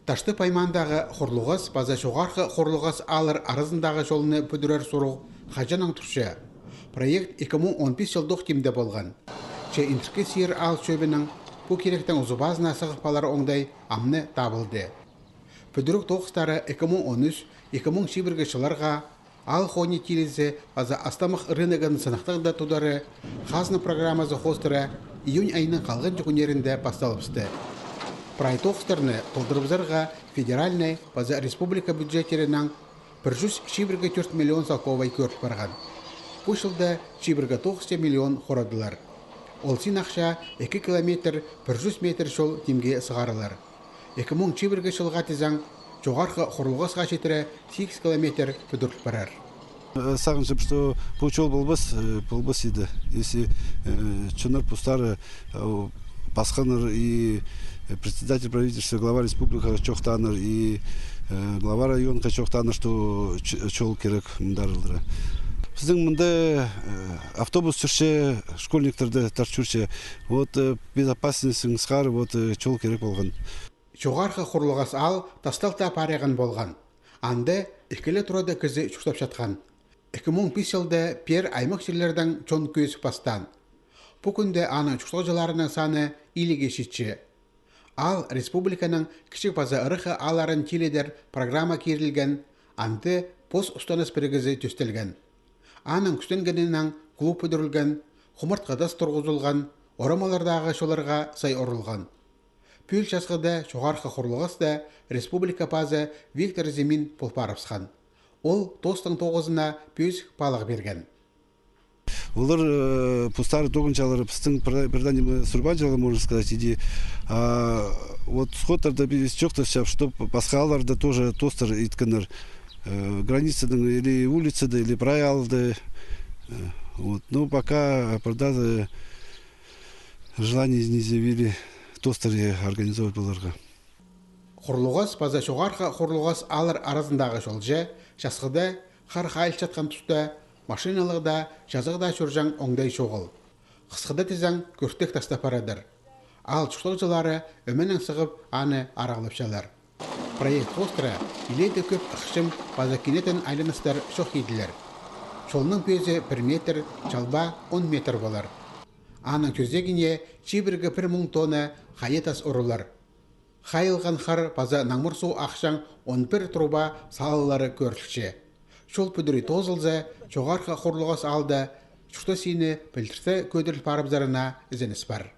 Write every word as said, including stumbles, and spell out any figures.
Таштып аймаандағы Хурлуғас паза Чоғархы Хурлуғас ааллар аразындағы чолны пӱдірер сурығ хаҷаннаң турча. Проект ікі муң он пис чылдох тимде полған. Че Индіркі Сир аал чӧбінің пу киректең узубазына сығып алар оңдай амды табылды. Пӱдіріг тоғыстары ікі муң он ӱс, ікі муң чибіргі чылларға аал хони тилізі паза астамах рыногын сынахтығда тудары хазна программазы хоостыра июнь айның халғанҷы кӱннерінде пасталыбысты. Прай тоғыстарны толдырыбызарға федеральнай паза республика бюджеттерінең пір чӱс чибіргі тӧрт миллион салковай кӧріл парған. Пу чылда чибіргі тоғыс миллион хорадылар. Ол син ахча ікі километр пір чӱс метр чол тимге сығарылар. Ікі муң чибіргі чылға тізең, Чоғархы Хурлуғасха читіре сигіс километр пӱдіріл парар. Э, сағынчам, что пу чол полбас, э, полбас иді, если, э, чоннар постары, э, пасханнар и, э, председатель правительства, глава республика чоохтааннар и, э, глава районға чоохтааннар, что ч-, чол кирек мындар аларға. Пістің мында, э, автобус чӧрче, школьниктарны тартып чӧрче. Вот, э, безопасностьтың сығара, вот, э, чол кирек полған. Чоғархы Хурлуғас аал тасталта париған полған. Анда ікі ле турада кізі чуртапчатхан. Ікі муң пис чылда пеер аймах чирлердең чон кӧзіп пастаан. Пу кӱнде аның чуртағҷыларының саны илігге читче. Аал республиканың кічіг паза ырах аалларын тилідер программа кирілген, анда пос устаныс пірігізі тӧстелген. Аның кӱстенгенінең клуб пӱдірілген, хумартхы тас турғызылған, орамалардағы чолларға сай орылған. Пӱӱл часхыда Чоғархы Хурлуғаста республика пазы Виктор Зимин пол парыбысхан. Ол тоғыстың тоғызына пӧзік паалағ пирген. Олар, э, постары тоғынчалар, пістің пір-, пірдее ниме сурбанчалар, можно сказать, иди. А вот сходтарда піс чоохтасчабыс, чтоб пасха аалларда тоже тоғыстар иткеннер. Э, границадаң или улицада, или прай аалда. Э, вот. Ну, пока пірдее желание не заявили тоғыстар организовать поларға. Хурлуғас паза Чоғархы Хурлуғас ааллар аразындағы чолҷа часхыда хар хайылчатхан туста машиналығ даа, чазағ даа чӧрҷең оңдай чоғыл. Хысхыда тізең, кӧртек тастап парадыр. Аал чуртағҷылары ӧменең сығып, аны арағлапчалар. Проект хоостыра илееде кӧп ыхчым паза кинетін айланыстар чох иділер. Чолның пӧзі пір метр, чалба он метр полар. Аның тӧзегіне чибіргі пір муң тонна хайа тас урулар. Хайылған хар паза наңмыр суғ ахчаң он пір труба салылары кӧрілче. Чол пӱдірі тоозылза, Чоғархы Хурлуғас аалда чуртас сині пілдірте кӧдіріл парыбызарына ізеніс пар.